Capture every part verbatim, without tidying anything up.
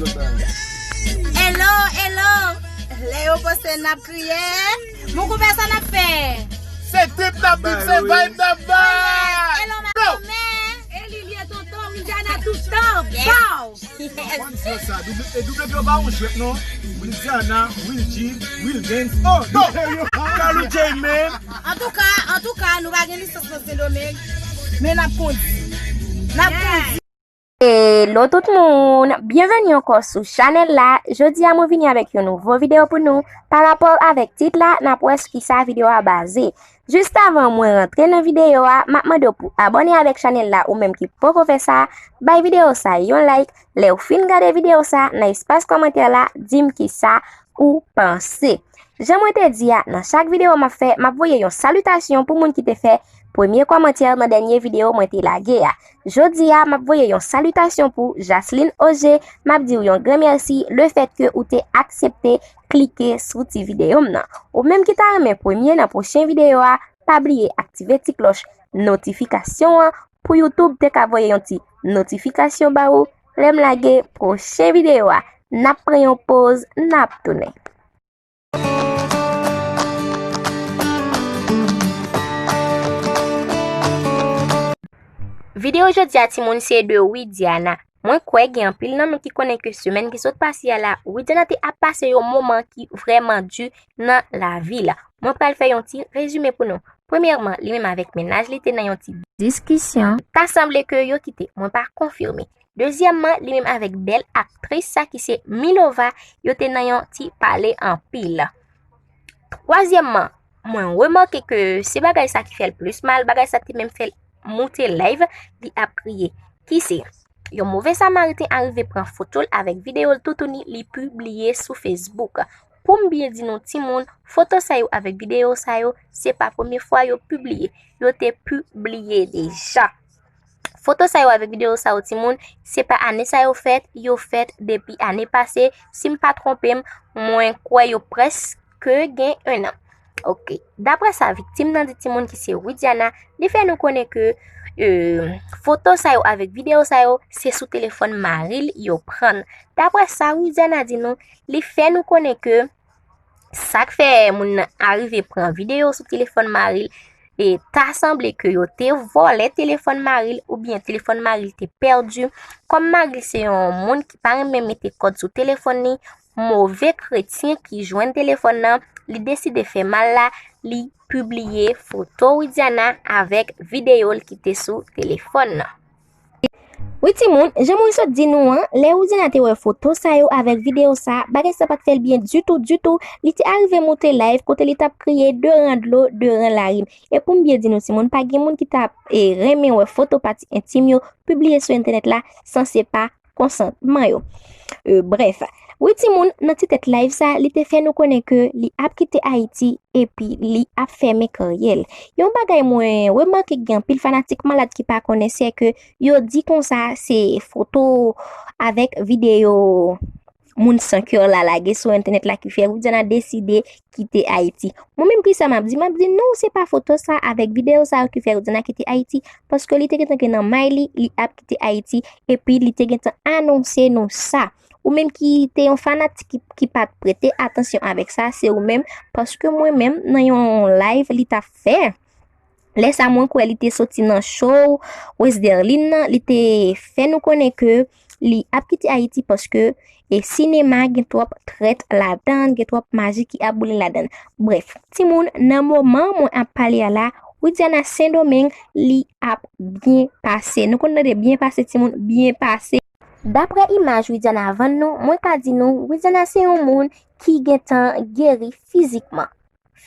Hello, hello. Lè yo panse n ap kriye, mon konpè, sa n ap fè? Se trip n ap trip, se vibe n ap vibe. Hello, ma mè. E li l ye, tonton, Widiana toutan. Pow! Konn fè sa, double, e double yo pa yon jwèt non. Widiana, Will G, Will Games. Oh, non. Kalou J, man. Antouka, antouka, nou pa gen lisans nan Sendomeng, men n ap kondi. N ap kondi. Hello tout moun, byenveni ankò sou chanèl la. Jodi a mwen vini avèk yon nouvo videyo pou nou. Pa rapò avèk tit la, n ap wè sou kisa videyo a baze. Jis avan mwen rantre nan videyo a, m ap mande w pou abòne avèk chanèl la ou menm ki poko fè sa, bay videyo sa yon like, lè w fin gade videyo sa, nan espas kòmantè la, di m kisa ou panse. Jan mwen te di a, nan chak videyo m ap fè, m ap voye yon salitasyon pou moun ki te fè premye kòmantè nan dènye videyo mwen te lage a. Jodi a, m ap voye yon salitasyon pou Jasline Auger, m ap di w yon gran mèsi lefètke ou te aksepte klike sou ti videyo m nan. Ou menm ki ta renmen premye nan pwochen videyo a, pa bliye aktive ti klòch notifikasyon an pou YouTube te ka voye yon ti notifikasyon ba ou lè m lage pwochen videyo a. N ap pran yon poz, n ap tounen. Videyo jodi a, timoun, se de Widiana. Mwen kwè gen anpil nan nou ki konnen ke semèn ki sot pase a la, Widiana te ap pase yon moman ki vrèman di nan lavi l. Mwen pral fè yon ti rezime pou nou. Premyèman, li menm avèk mennaj li te nan yon ti diskisyon. Ta sanble ke yo kite, mwen pa konfime. Dezyèmman, li menm avèk bèl aktris sa ki se Milova, yo te nan yon ti pale anpil. Twazyèmman, mwen remake ke se bagay sa ki fè l plis mal, bagay sa te menm fè l moute live, li ap kriye. Ki se, yon move samariten arive pran foto l avèk videyo l toutouni, li pibliye sou Facebook. Pou m byen di nou timoun, foto sa yo avèk videyo sa yo, se pa premye fwa yo pibliye. Yo te pibliye deja. Foto sa yo avèk videyo sa yo, timoun, se pa ane sa yo fèt, yo fèt depi ane pase. Si m pa twonpe m, mwen kwè yo prèske gen en an. Ok. Daprè sa viktim nan di, timoun, ki se Widiana, li fè nou konnen ke, e, foto sa yo avèk videyo sa yo, se sou telefòn mari l yo pran. Daprè sa Widiana di nou, li fè nou konnen ke sa k fè moun nan arive pran videyo sou telefòn mari l, e ta sanble ke yo te vòlè telefòn mari l oubyen telefòn mari l te pèdi. Kòm mari l se yon moun ki pa renmen mete kòd sou telefòn li, move kretyen ki jwenn telefòn nan, li deside fè mal la, li pibliye foto Widiana avèk videyo l ki te sou telefòn nan. Wi timoun, jan mwen sot di nou an, lè Widiana te wè foto sa yo avèk videyo sa, bagay sa pa t fè l byen ditou, ditou. Li te arive moute live kote li t ap kriye de ran dlo, de ran larim. E pou m byen di nou timoun, pa gen moun ki t ap, e, renmen wè foto pati entim yo pibliye sou entènèt la san se pa konsantman yo. E, brèf, wi timoun, nan ti tèt live sa, li te fè nou konnen ke li ap kite Ayiti epi li ap fèmen karyè l. Yon bagay mwen remake, gen anpil fanatik malad ki pa konnen, se ke yo di konsa se foto avèk videyo moun san kè la lage sou entènèt la ki fè Widiana deside kite Ayiti. Mwen menm, kisa m ap di? M ap di non, se pa foto sa avèk videyo sa yo ki fè Widiana kite Ayiti, paske li te gentan gen nan may li, li ap kite Ayiti, epi li te gentan anonse nou sa. Ou menm ki te yon fanatik ki, ki pa t prete atansyon avèk sa, se ou menm, paske mwen menm, nan yon live li t ap fè, lè sa mwen kwè li te soti nan show Wesderline nan, li te fè nou konnen ke li ap kite Ayiti paske, e, sinema gen twòp trèt ladan, gen twòp maji ki ap boule ladan. Brèf, timoun, nan moman mwen ap pale a la, Widiana Sendomeng, li ap byen pase. Nou konn tande byen pase, timoun, byen pase. Daprè imaj Widiana vann nou, mwen ka di nou, Widiana se yon moun ki gentan geri fizikman.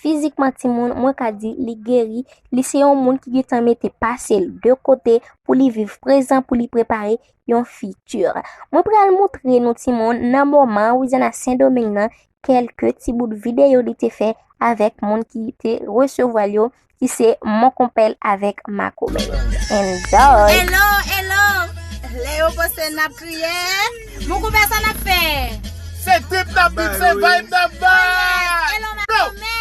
Fizikman, timoun, mwen ka di li geri, li se yon moun ki gentan mete pase l de kote pou li viv prezan, pou li prepare yon fiti. Mwen pral montre nou, timoun, nan moman Widiana Sendomeng nan, kèlke ti bout videyo li te fè avèk moun ki te resevwa l yo, ki se Mon Konpè l avèk Makomè. Enjoy! Hello, hello! Lè yo panse n ap kriye, mon konpè, sa n ap fè? Se trip n ap trip, se vibe n ap vibe! Hello, Makomè!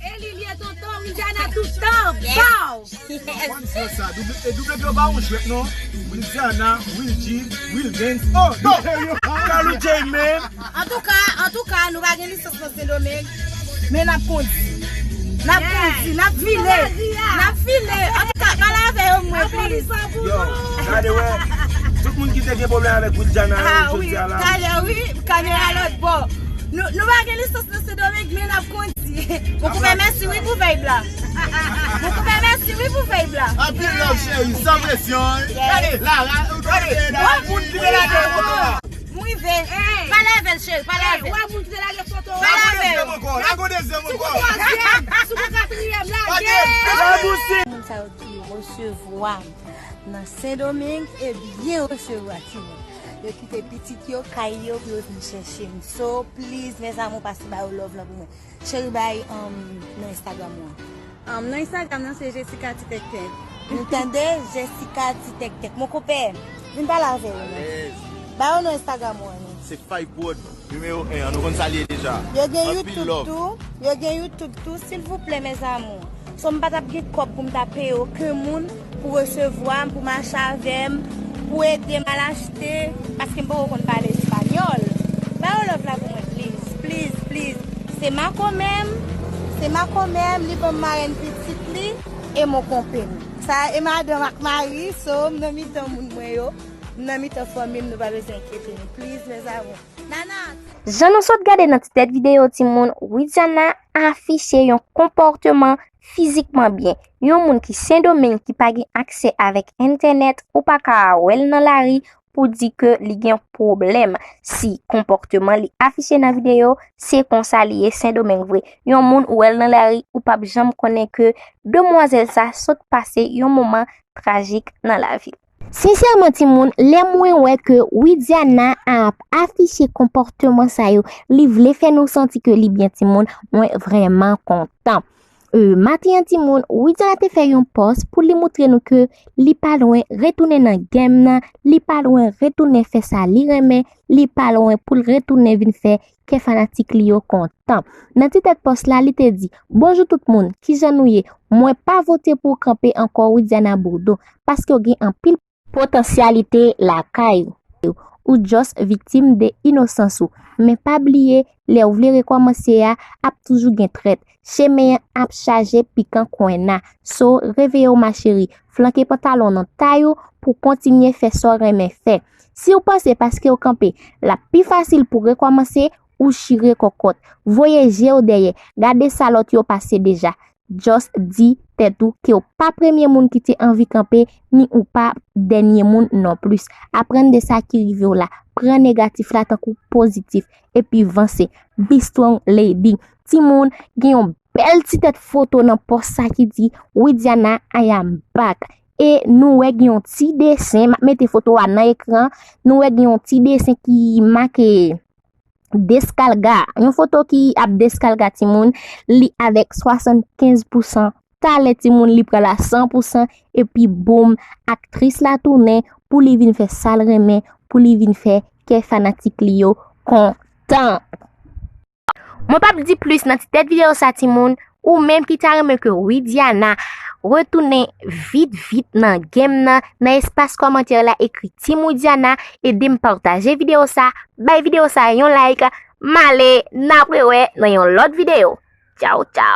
E li l ye, tonton, Widiana toutan! Pow! Yes. Konn sa, double, e double yo pa yon jwèt non. Wildiana, Wilji, Wildens. Oh, non. Kalou J, man. Antouka, antouka, nou pa gen lisans nan Sendomeng, men n ap kondi. N ap kondi, n ap file. N ap file. Antouka, pale avè yo mwen, please. Yo, gade wè. Tout moun ki te gen pwoblèm avèk Wildiana, ah, jodi a la. Talè, wi, kamera lòt bò. Nou, nou pa gen lisans nan Sendomeng, men n ap kondi. Mwen koupe mèsi wi pou vibe la. Mwen koupe mèsi wi pou vibe la. Anpil love, cheri, san presyon. Yes. Gade, la, la, gade. Wè moun ki te lage foto a. M rive. Pale avè l, cheri, pale avè l. Wè moun ki te lage foto a. Pale avè l. Lago dezyèm ankò, lago dezyèm ankò. Si pou twazyèm, si pou katriyèm, lage. Moun sa yo ki resevwa m nan Sendomeng, e byen resevwa timoun. Yo kite pitit yo, kay yo pou yo vin chèche m. So, please, mes amours, pase ba yo love la pou mwen. Cheri, bay, um, nan Instagram ou an. Um, nan Instagram nan se Jessica Ti Tèk Tèk. Nou tande? Jessica Ti Tèk Tèk. Mon konpè, vin pale avè yo non. Alèz. Ba yo nan Instagram ou an non. Se Five Broad, nimewo en an. Nou konn sa l ye deja. Yo gen YouTube tou. Yo gen YouTube tou, silvouplè, mes amours. So, m pa t ap gen kòb pou m ta peye okenn moun pou resevwa m, pou mache avè m, pou ede m al achte, paske m poko konn pale espanyòl. Ba yo love la pou mwen, please, please, please. Se makomè m, se makomè m, li ban m marenn pitit li, e mon konpè m. Sa e madanm ak mari, so, m nan mitan moun mwen yo, m nan mitan fanmi m, nou pa bezwen enkyete nou, please, mes amours. Nana! Jan nou sot gade nan ti tèt videyo timoun, Widiana afiche yon konpòteman fizikman byen. Yon moun ki Sendomeng ki pa gen aksè avèk entènèt, ou pa ka wè l nan lari pou di ke li gen pwoblèm. Si konpòteman li afiche nan videyo, se konsa li ye Sendomeng vre. Yon moun ou wè l nan lari, ou p ap janm konnen ke demwazèl sa sot pase yon moman trajik nan lavi l. Sensèman, timoun, lè mwen wè ke Widiana ap afiche konpòteman sa yo, li vle fè nou santi ke li byen, timoun, mwen vrèman kontan. E, maten an, timoun, Widiana te fè yon pòs pou li moutre nou ke li pa lwen retounen nan game nan, li pa lwen retounen fè sa li renmen, li pa lwen pou l retounen vin fè kè fanatik li yo kontan. Nan ti tèt pòs la, li te di, "Bonjou tout moun, kijan nou ye? Mwen pa vote pou kanpe ankò Widiana Bourdeau, paske w gen anpil potansyalite lakay ou. Ou just viktim de inosans ou. Men pa bliye, lè w vle rekòmanse a, ap toujou gen trèt. Chemen an ap chaje pikan kwenna. So, reveye w ma chérie. Flanke pantalon nan tay ou pou kontinye fè sa w renmen fè. Si w panse paske w kanpe, l ap pi fasil pou rekòmanse, ou chire kòkòt. Voye je w dèyè. Gade sa lòt yo pase deja. Just di tèt ou ke w pa premye moun ki te anvi kanpe, ni ou pa dènye moun non plis. Aprann de sa ki rive w la. Pran negatif la tankou pozitif, epi vanse. Be strong, lady. Timoun, gen yon bèl ti tèt foto nan pòs sa ki di, "Widiana, I am back." E nou wè gen yon ti desen, m ap mete foto a nan ekran, nou wè gen yon ti desen ki make deskalga. Yon foto ki ap deskalga timoun, li avèk swasannkenz pousan talè timoun, li pral a san pousan, epi boum, aktris la tounen pou li vin fè sa l renmen, pou li vin fè kè fanatik li yo kontan. Mwen p ap di plis nan ti tèt videyo sa timoun, ou menm ki ta renmen ke Widiana retounen vit vit nan game nan, nan espas kòmantè la ekri Team Widiana, ede m pataje videyo sa, bay videyo sa yon like, m ale, n ap rewè nan yon lòt videyo. Tchaw, tchaw.